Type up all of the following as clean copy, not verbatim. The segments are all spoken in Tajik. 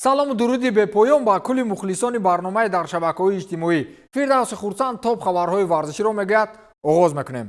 Салому дуруди бепоён ба кулли мухлисони барномаи дар шабакаҳои иҷтимоӣ. Фирдавси Хурсанд топ хабарҳои варзиширо мегӯяд. Оғоз мекунем.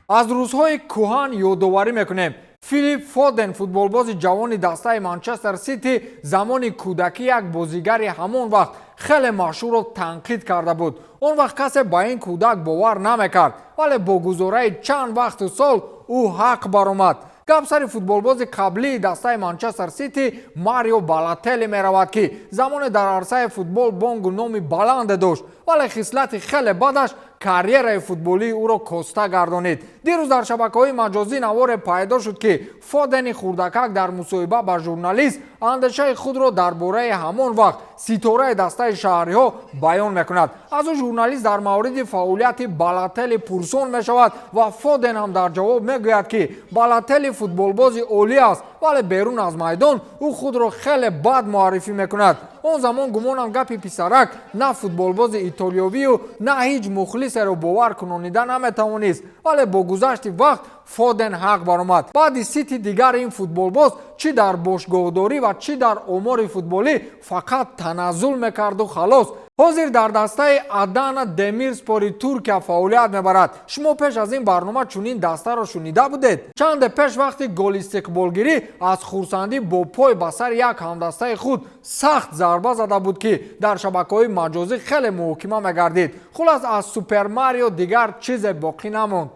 Аз рӯзҳои кӯҳан ёдоварӣ мекунем. Филип Фоден, футболбози ҷавони дастаи Манчестер Сити, замони кӯдакӣ як бозигари ҳамон вақт хеле машҳурро танқид карда буд. Он вақт касе ба ин кӯдак бовар намекард, вале бо гузораи чанд вақту сол ӯ ҳақ баромад. Гап сари футболбози қаблии дастаи Манчестер Сити Марио Балотелли меравад, ки замоне дар арсаи футбол бонгу номи баланде дошт, вале хислати хеле бадаш карьераи футболии ӯро коста гардонид. Дирӯз дар шабакаҳои маҷозӣ наворе пайдо шуд, ки Фодени хурдакак дар мусоҳиба ба журналист андешаи худро дар бораи ҳамон вақт ситораи дастаи шаҳриҳо баён мекунад. Аз ӯ журналист дар мавриди фаъолияти Балотелли пурсон мешавад ва Фоден ҳам дар ҷавоб мегӯяд, ки Балотелли футболбози олӣ аст, вале берун аз майдон ӯ худро хеле бад муаррифӣ мекунад. Он замон, гумонам, гапи писарак на футболбози итолиёвию, на ҳеҷ мухлисеро бовар кунонида наметавонист, вале бо гузашти вақт Фоден ҳақ баромад. Баъди Сити дигар ин футболбоз чӣ дар бошгоҳдорӣ ва чӣ дар омори футболӣ фақат таназзул мекарду халос. Ҳозир дар дастаи Адана Демирспори Туркия фаъолият мебарад. Шумо пеш аз ин барнома чунин дастаро шунида будед? Чанде пеш вақти голистиқболгирӣ аз хурсандӣ бо пой ба сари як ҳамдастаи худ сахт зарба зада буд, ки дар шабакаҳои маҷозӣ хеле муҳокима мегардид. Хулас, аз Супермарио дигар чизе боқӣ намонд.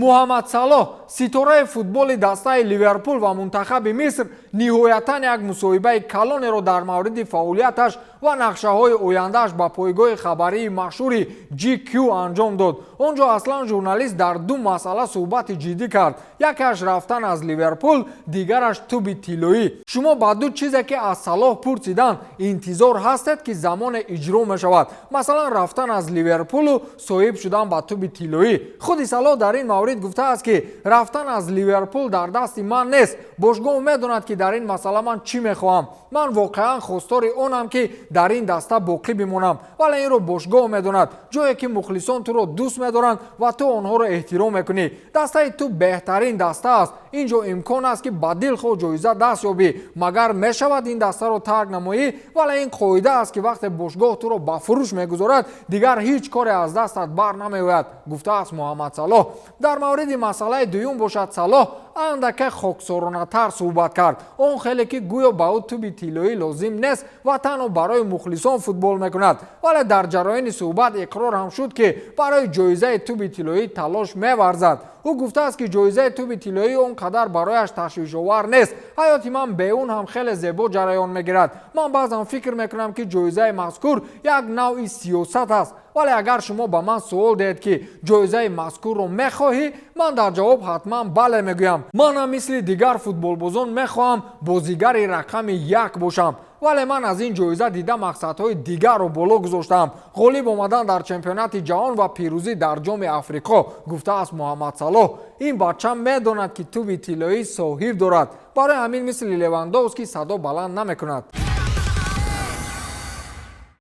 Муҳаммад Салоҳ, ситораи футболи дастаи Ливерпул ва мунтахаби Миср, ниҳоятан як мусоҳибаи калонеро дар мавриди фаъолияташ ва нақшаҳои ояндааш ба пойгоҳи хабарии машҳури GQ анҷом дод. Он ҷо аслан журналист дар ду масъала суҳбати ҷиддӣ кард: якеаш рафтан аз Ливерпул, дигараш тӯби тиллоӣ. Шумо ба ду чизе, ки аз Салоҳ пурсиданд, интизор ҳастед, ки замоне иҷро мешавад? Масалан, рафтан аз Ливерпулу соҳиб шудан ба тӯби тиллоӣ. Худи Салоҳ дар ин маврид гуфтааст, ки рафтан аз Ливерпул дар дасти ман нест. Бошгоҳ медонад, ки дар ин масъала ман чӣ мехоҳам. Ман воқеан хостори онам, ки дар ин даста боқӣ бимонам, вале инро бошгоҳ медонад. Ҷое ки мухлисон туро дӯст медоранд ва ту онҳоро эҳтиром мекунӣ. Дастаи ту беҳтарин даста аст. Ин ҷо имкон аст, ки ба дилхоҳ ҷоиза даст ёбӣ. Магар мешавад ин дастаро тарк намоӣ? Вале ин қоида аст, ки вақте бошгоҳ туро ба фурӯш мегузорад, дигар ҳеҷ коре аз дастат бар намеояд, гуфтааст Муҳаммад Салоҳ. Дар мавриди масъалаи дуюм бошад, Салоҳ андаке хоксоронатар суҳбат кард, он хеле ки гӯё ба ӯ тӯби тиллоӣ лозим нест ва танҳо барои мухлисон футбол мекунад. Вале дар ҷараёни суҳбат иқрор ҳам шуд, ки барои ҷоизаи тӯби тиллоӣ талош меварзад. Ӯ гуфтааст, ки ҷоизаи тӯби тиллоӣ он қадар барояш ташвишовар нест. Ҳаёти ман бе он ҳам хеле зебо ҷараён мегирад. Ман баъзан фикр мекунам, ки ҷоизаи мазкур як навъи сиёсат аст, вале агар шумо ба ман суол диҳед, ки ҷоизаи мазкурро мехоҳӣ, ман дар ҷавоб ҳатман бале мегӯям. Манам мисли дигар футболбозон мехоҳам бозигари рақами як бошам, вале ман аз ин ҷоиза дида мақсадҳои дигарро боло гузоштаам: ғолиб омадан дар чемпионати ҷаҳон ва пирӯзӣ дар Ҷоми Африқо, гуфтааст Муҳаммад Салоҳ. Ин бача медонад, ки тӯби тиллоӣ соҳиб дорад, барои ҳамин мисли Левандовский садо баланд намекунад.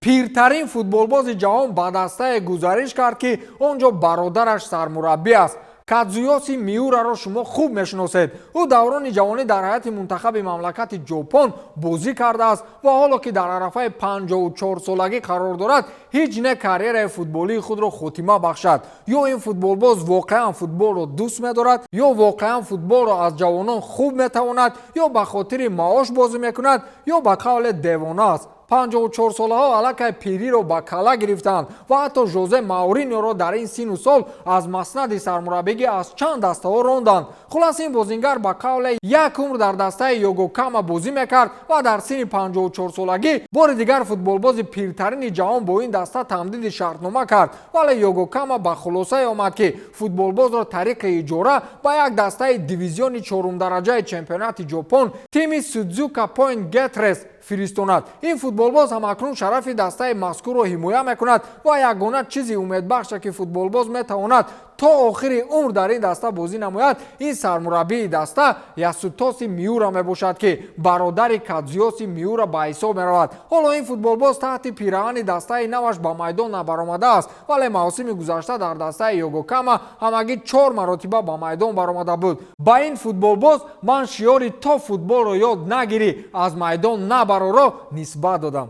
Пиртарин футболбози ҷаҳон ба дастае гузариш кард, ки он ҷо бародараш сармураббӣ аст. Кадзуёси Миураро шумо хуб мешиносед. Ӯ даврони ҷавонӣ дар ҳайати мунтахаби мамлакати Ҷопон бозӣ кардааст ва ҳоло ки дар арафаи 54-солагӣ қарор дорад, ҳеҷ не карьераи футболии худро хотима бахшад. Ё ин футболбоз воқеан футболро дӯст медорад, ё воқеан футболро аз ҷавонон хуб метавонад, ё ба хотири маош бозӣ мекунад, ё ба қавле девона аст. 54-солаҳо аллакай пириро ба кала гирифтаанд ва ҳатто Жозе Мауриньоро дар ин сину сол аз маснади сармураббигӣ аз чанд дастаҳо ронданд. Хулас, ин бозингар ба қавле як умр дар дастаи Йокогама бозӣ мекард ва дар синни 54-солагӣ бори дигар футболбози пиртарини ҷаҳон бо ин даста тамдиди шартнома кард. Вале Йокогама ба хулосае омад, ки футболбозро тариқи иҷора ба як дастаи дивизиони чорумдараҷаи чемпионати Ҷопон, тими Судзука Пойнт Гетрес, фиристонад. Ин футболбоз ҳамакнун шарафи дастаи мазкурро ҳимоя мекунад ва ягона чизи умедбахше, ки футболбоз метавонад То охири умр дар ин даста бозӣ намояд, ин сармураббии даста Ясутоси Миура мебошад, ки бародари Кадзуёси Миура ба ҳисоб меравад. Ҳоло ин футболбоз таҳти пираҳани дастаи наваш ба майдон набаромадааст, вале мавсими гузашта дар дастаи Йокогама ҳамагӣ чор маротиба ба майдон баромада буд. Ба ин футболбоз ман шиори «То футболро ёд нагирӣ, аз майдон набароро» нисбат додам.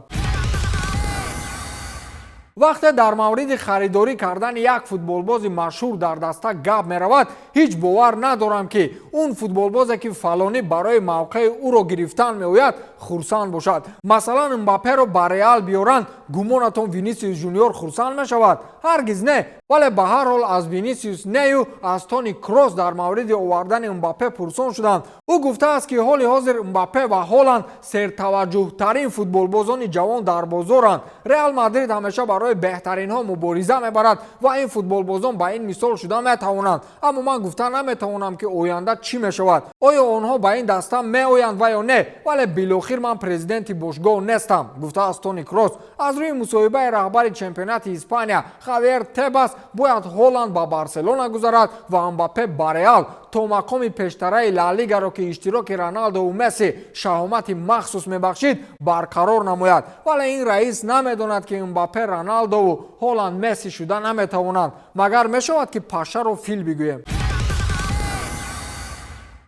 Вақте дар мавриди харидорӣ кардани як футболбози машҳур дар даста гап меравад, ҳеҷ бовар надорам, ки он футболбозе, ки фалонӣ барои мавқеи ӯро гирифтан меояд, хурсанд бошад. Масалан, Мбапперо ба Реал биёранд, гумонатон, Винисиус Жуниор хурсанд мешавад? Ҳаргиз не. Вале ба ҳар ҳол, аз Винисиус нею, аз Тони Кросс дар мавриди овардани Мбаппе пурсон шуданд. Ӯ гуфтааст, ки ҳоли ҳозир Мбаппе ва Ҳоланд сертаваҷҷӯҳтарин футболбозони ҷавон дар бозоранд. Реал Мадрид ҳамеша барои беҳтаринҳо мубориза мебарад ва ин футболбозон ба ин мисол шуда метавонанд. Аммо ман гуфта наметавонам, ки оянда чӣ мешавад, оё онҳо ба ин даста меоянд ва ё не, вале билохир ман президенти бошгоҳ нестам, гуфтааст Тони Кросс. Аз рӯи мусоҳибаи раҳбари чемпионати Испания Хавьер Тебас, бояд Ҳоланд ба Барселона гузарад ва Мбаппе ба Реал, то мақоми пештараи Ла Лигаро, ки иштироки Роналдову Месси шаҳомати махсус мебахшид, барқарор намояд. Вале ин раис намедонад, ки Мбаппе Роналдову Ҳоланд Месси шуда наметавонанд. Магар мешавад, ки пашаро фил бигӯем?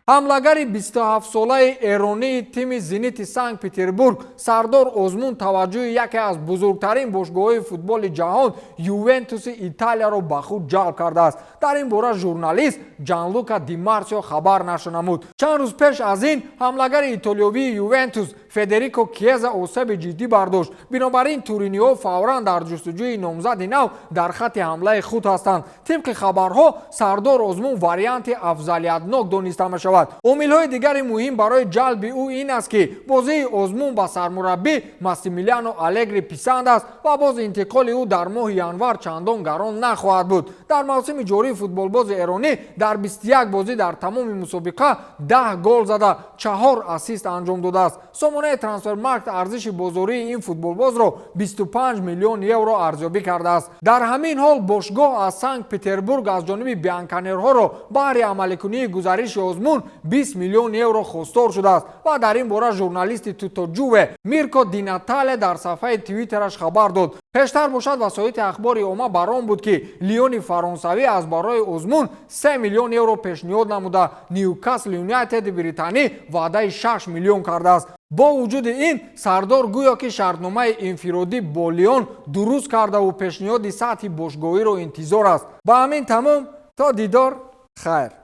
Ҳамлагари 27-солаи эронии тими Зенити Санкт Петербург Сардор Озмун таваҷҷӯҳи яке аз бузургтарин бошгоҳҳои футболи ҷаҳон, Ювентуси Италияро, ба худ ҷалб кардааст. Дар ин бора журналист Ҷанлука Димарсио хабар нашр намуд. Чанд рӯз пеш аз ин ҳамлагари итолиёвии Ювентус Федерико Кьеза осеби ҷиддӣ бардошт. Бинобар ин туриниҳо фавран дар ҷустуҷӯи номзади нав дар хатти ҳамлаи худ ҳастанд. Тибқи хабарҳо, Сардор Озмун варианти афзалиятнок дониста мешавад. Омилҳои дигари муҳим барои ҷалби ӯ ин аст, ки бозии Озмун ба сармураббӣ Массимилиано Алегри писанд аст ва боз интиқоли ӯ дар моҳи январ чандон гарон нахоҳад буд. Дар мавсими ҷории футболбози эронӣ дар 21 бозӣ дар тамоми мусобиқа 10 гол зада, чаҳор ассист анҷом додааст. Сомонаи Трансфермаркт арзиши бозории ин футболбозро 25 миллион евро арзёбӣ кардааст. Дар ҳамин ҳол бошгоҳ аз Санкт Петербург аз ҷониби бианканерҳоро баҳри амаликунии гузариши Озмун 20 миллион евро хостор шудааст ва дар ин бора журналисти Тутоҷуве Мирко Динатале дар сафҳаи Твиттераш хабар дод. Пештар бошад, васоити ахбори омма бар он буд, ки Лиони фаронсавӣ аз барои Озмун 3 миллион евро пешниҳод намуда, Ньюкасл Юнайтеди Британӣ ваъдаи 6 миллион кардааст. Бо вуҷуди ин, Сардор гӯё ки шартномаи инфиродӣ бо Лион дуруст кардаву пешниҳоди сатҳи бошгоҳиро интизор аст. Ба ҳамин тамом, то дидор, хайр.